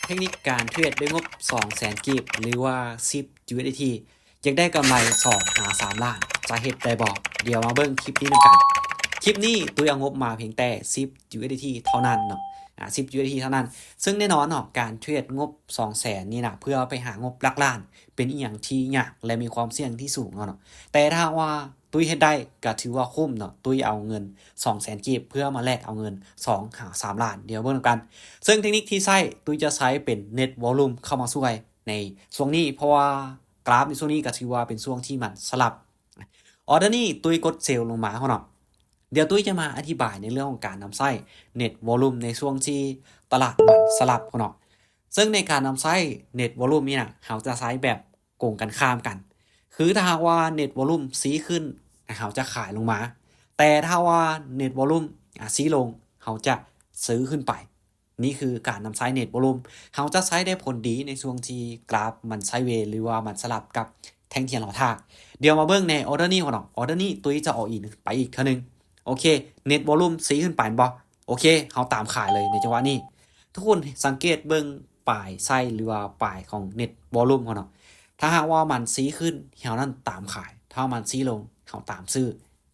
ເຕັກນິກການເທຣດດ້ວຍງົບສອງແສນກີບ ຫຼືວ່າສິບ USDT ຢາກໄດ້ກຳໄລສອງຫາສາມລ້ານ ຈະເຮັດໄດ້ບໍ່? ດຽວມາເບິ່ງຄລິບນີ້ນຳກັນ. ຄລິບນີ້ຕຸ້ຍເອົາງົບມາພຽງແຕ່ສິບ USDT ເທົ່ານັ້ນເນາະ, ອາ ສິບ USDT ເທົ່ານັ້ນ. ເຊິ່ງແນ່ນອນເນາະ ການເທຣດງົບສອງແສນນີ້ນະ ເພື່ອໄປຫາງົບຫຼັກລ້ານ ເປັນອີ່ຫຍັງທີ່ຍາກ ແລະ ມີຄວາມສ່ຽງທີ່ສູງເນາະ. ແຕ່ຖ້າຫາກວ່າ ຕຸ້ຍເຮັດໄດ້ກໍຖືວ່າຄຸ້ມເນາະ, ຕຸ້ຍເອົາເງິນສອງແສນກີບ ເພື່ອມາແລກເອົາເງິນສອງຫາສາມລ້ານ. ດຽວເບິ່ງນຳກັນ. ເຊິ່ງເຕັກນິກທີ່ໃຊ້ ຕຸ້ຍຈະໃຊ້ເປັນ Net Volume ເຂົ້າມາຊ່ວຍໃນຊ່ວງນີ້ ເພາະວ່າກຣາຟໃນຊ່ວງນີ້ກໍຖືວ່າເປັນຊ່ວງທີ່ມັນສະຫຼັບ. ອອເດີນີ້ຕຸ້ຍກົດເຊວລົງມາເນາະ. ດຽວຕຸ້ຍຈະມາອະທິບາຍໃນເລື່ອງຂອງການນຳໃຊ້ Net Volume ໃນຊ່ວງທີ່ຕະຫຼາດມັນສະຫຼັບເນາະ. ເຊິ່ງໃນການນຳໃຊ້ Net Volume ນີ້ນະ ເຮົາຈະໃຊ້ແບບກົງກັນຂ້າມກັນ. ຄືຖ້າຫາກວ່າ Net Volume ຊີ້ຂຶ້ນ ເຮົາຈະຂາຍລົງມາ, ແຕ່ຖ້າວ່າ Net Volume ອາ ຊີ້ລົງ ເຮົາຈະຊື້ຂຶ້ນໄປ. ນີ້ຄືການນຳໃຊ້ Net Volume. ເຮົາຈະໃຊ້ໄດ້ຜົນດີໃນຊ່ວງທີ່ກຣາຟມັນໄຊເວ ຫຼືວ່າມັນສະຫຼັບກັບແທ່ງທຽນລໍຖ້າ. ດຽວມາເບິ່ງໃນອອເດີນີ້ເນາະ. ອອເດີນີ້ຕຸ້ຍຈະ All In ໄປອີກເທື່ອໜຶ່ງ. ໂອເຄ Net Volume ຊີ້ຂຶ້ນໄປແມ່ນບໍ່? ໂອເຄ ເຮົາຕາມຂາຍເລີຍໃນຈັງຫວະນີ້. ທຸກຄົນສັງເກດເບິ່ງປາຍໄສ້ ຫຼືວ່າປາຍຂອງ Net Volume ເຮົາເນາະ. ຖ້າຫາກວ່າມັນຊີ້ຂຶ້ນ ເຮົານັ້ນຕາມຂາຍ, ຖ້າມັນຊີ້ລົງ ເຮົາຕາມຊື້.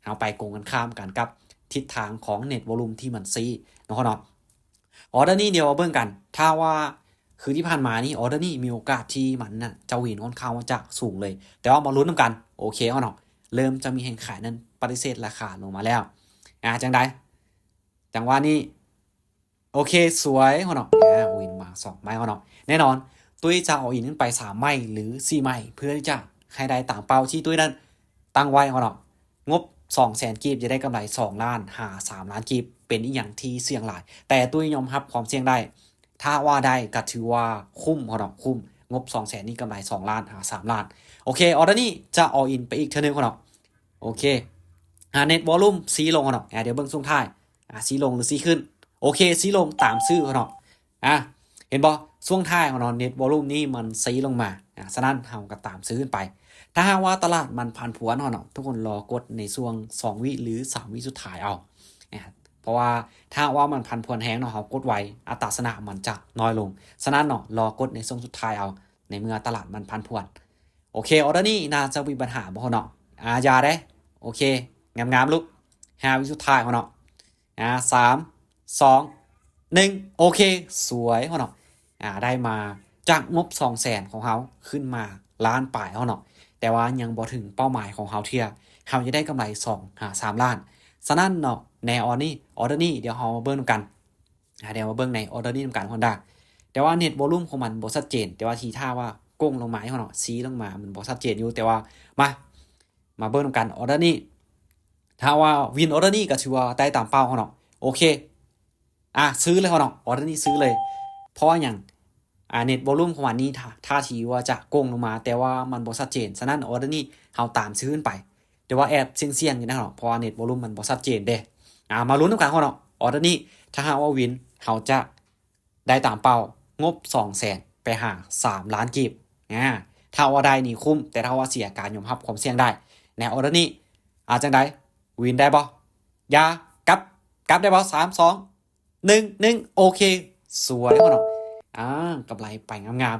ເຮົາໄປກົງກັນຂ້າມກັນກັບທິດທາງຂອງ Net Volume ທີ່ມັນຊີ້ເນາະເນາະ. ອອເດີນີ້ດຽວມາເບິ່ງກັນ. ຖ້າວ່າຄືທີ່ຜ່ານມານີ້ ອອເດີນີ້ມີໂອກາດທີ່ມັນນະຈະວິນຄ່ອນຂ້າງວ່າຈະສູງເລີຍ, ແຕ່ວ່າມາລຸ້ນນຳກັນ. ໂອເຄເນາະ ເລີ່ມຈະມີແຮງຂາຍນັ້ນປະຕິເສດລາຄາລົງມາແລ້ວ. ອາ ຈັ່ງໃດ? ຈັງຫວະນີ້ ໂອເຄ ສວຍເນາະ. ອາ ວິນມາສອງໄມ້ເນາະ. ແນ່ນອນ ຕຸ້ຍຈະ All In ຂຶ້ນໄປສາມໄມ້ ຫຼື ສີ່ໄມ້ ເພື່ອທີ່ຈະໃຫ້ໄດ້ຕາມເປົ້າທີ່ຕຸ້ຍນັ້ນຕັ້ງໄວ້ເນາະ. ງົບສອງແສນກີບ ຈະໄດ້ກຳໄລສອງລ້ານຫາສາມລ້ານກີບ ເປັນອີ່ຫຍັງທີ່ສ່ຽງຫຼາຍ, ແຕ່ຕຸ້ຍຍອມຮັບຄວາມສ່ຽງໄດ້. ຖ້າວ່າໄດ້ກໍຖືວ່າຄຸ້ມເນາະ, ຄຸ້ມ. ງົບສອງແສນນີ້ກຳໄລສອງລ້ານຫາສາມລ້ານ. ໂອເຄ ອອເດີນີ້ຈະ All In ໄປອີກເທື່ອໜຶ່ງເນາະ. ໂອເຄ ຫາ Net Volume ຊີ້ລົງເນາະ. ອາ ດຽວເບິ່ງຊ່ວງທ້າຍ ອາ ຊີ້ລົງ ຫຼື ຊີ້ຂຶ້ນ. ໂອເຄ ຊີ້ລົງ ຕາມຊື້ເນາະ. ອາ ເຫັນບໍ່? ຊ່ວງທ້າຍເນາະ Net Volume ນີ້ມັນຊີ້ລົງມາ. ອາ ສະນັ້ນເຮົາກໍຕາມຊື້ຂຶ້ນໄປ. ຖ້າຫາກວ່າຕະຫຼາດມັນຜັນຜວນເນາະ, ທຸກຄົນລໍກົດໃນຊ່ວງສອງວິ ຫຼື ສາມວິສຸດທ້າຍເອົາ. ອາ ເພາະວ່າຖ້າຫາກວ່າມັນຜັນຜວນແຮງເນາະ, ເຮົາກົດໄວ ອັດຕາຊະນະມັນຈະນ້ອຍລົງ. ສະນັ້ນເນາະ, ລໍກົດໃນຊ່ວງສຸດທ້າຍເອົາ ໃນເມື່ອຕະຫຼາດມັນຜັນຜວນ. ໂອເຄ ອອເດີນີ້ໜ້າຈະບໍ່ມີບັນຫາບໍ່ເນາະ. ອາ ຢ່າເດ້. ໂອເຄ ງາມໆ ລຸກ. ຫ້າວິສຸດທ້າຍເນາະ. ອາ ສາມ ສອງ ໜຶ່ງ ໂອເຄ ສວຍເນາະ. ອາ ໄດ້ມາຈາກງົບສອງແສນຂອງເຮົາ ຂຶ້ນມາລ້ານປາຍເນາະ, ແຕ່ວ່າຍັງບໍ່ເຖິງເປົ້າໝາຍຂອງເຮົາເທື່ອ. ເຮົາຈະໄດ້ກຳໄລສອງຫາສາມລ້ານ. ສະນັ້ນເນາະ ໃນອອເດີນີ້ ອອເດີນີ້ ດຽວເຮົາມາເບິ່ງນຳກັນ. ອາ ດຽວມາເບິ່ງໃນອອເດີນີ້ນຳກັນ Honda. ແຕ່ວ່າ Net Volume ຂອງມັນບໍ່ຊັດເຈນ, ແຕ່ວ່າທີ່ຖ້າວ່າກົງລົງມາເນາະ, ຊີ້ລົງມາ ມັນບໍ່ຊັດເຈນຢູ່. ແຕ່ວ່າມາ ມາເບິ່ງນຳກັນ ອອເດີນີ້. ຖ້າວ່າວິນອອເດີນີ້ກໍຖືວ່າໄດ້ຕາມເປົ້າເນາະ. ໂອເຄ ອາ ຊື້ເລີຍເນາະ, ອອເດີນີ້ຊື້ເລີຍ. ເພາະຫຍັງ? ອາ Net Volume ຂອງມັນນີ້ ທ່າ ທ່າທີວ່າຈະກົງລົງມາ, ແຕ່ວ່າມັນບໍ່ຊັດເຈນ. ສະນັ້ນ ອອເດີນີ້ເຮົາຕາມຊື້ຂຶ້ນໄປ. ແຕ່ວ່າແອບສ່ຽງໆຢູ່ນະເນາະ, ເພາະວ່າ Net Volume ມັນບໍ່ຊັດເຈນເດ້. ອາ ມາລຸ້ນນຳກັນເນາະ, ອອເດີນີ້ ຖ້າຫາກວ່າວິນ ເຮົາຈະໄດ້ຕາມເປົ້າ ງົບສອງແສນ ໄປຫາສາມລ້ານກີບ. ອາ ຖ້າວ່າໄດ້ນີ້ຄຸ້ມ, ແຕ່ຖ້າວ່າເສຍ ການຍອມຮັບຄວາມສ່ຽງໄດ້. ແນວ ອອເດີນີ້ ອາ ຈັ່ງໃດ? ວິນໄດ້ບໍ່? ຢ່າ ກັບ ກັບໄດ້ບໍ່? ສາມ ສອງ ໜຶ່ງ ໜຶ່ງ ໂອເຄ ສວຍເນາະ. ອາ ກຳໄລໄປງາມ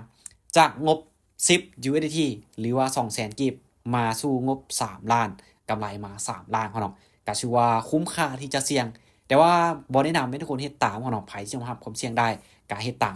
ໆ ຈາກງົບສິບ USDT ຫຼືວ່າສອງແສນກີບ ມາສູ່ງົບສາມລ້ານ, ກຳໄລມາສາມລ້ານເນາະ. ກະຖືວ່າຄຸ້ມຄ່າທີ່ຈະສ່ຽງ, ແຕ່ວ່າບໍ່ແນະນຳໃຫ້ທຸກຄົນເຮັດຕາມເນາະ. ໃຜທີ່ຍອມຮັບຄວາມສ່ຽງໄດ້ ກະເຮັດຕາມ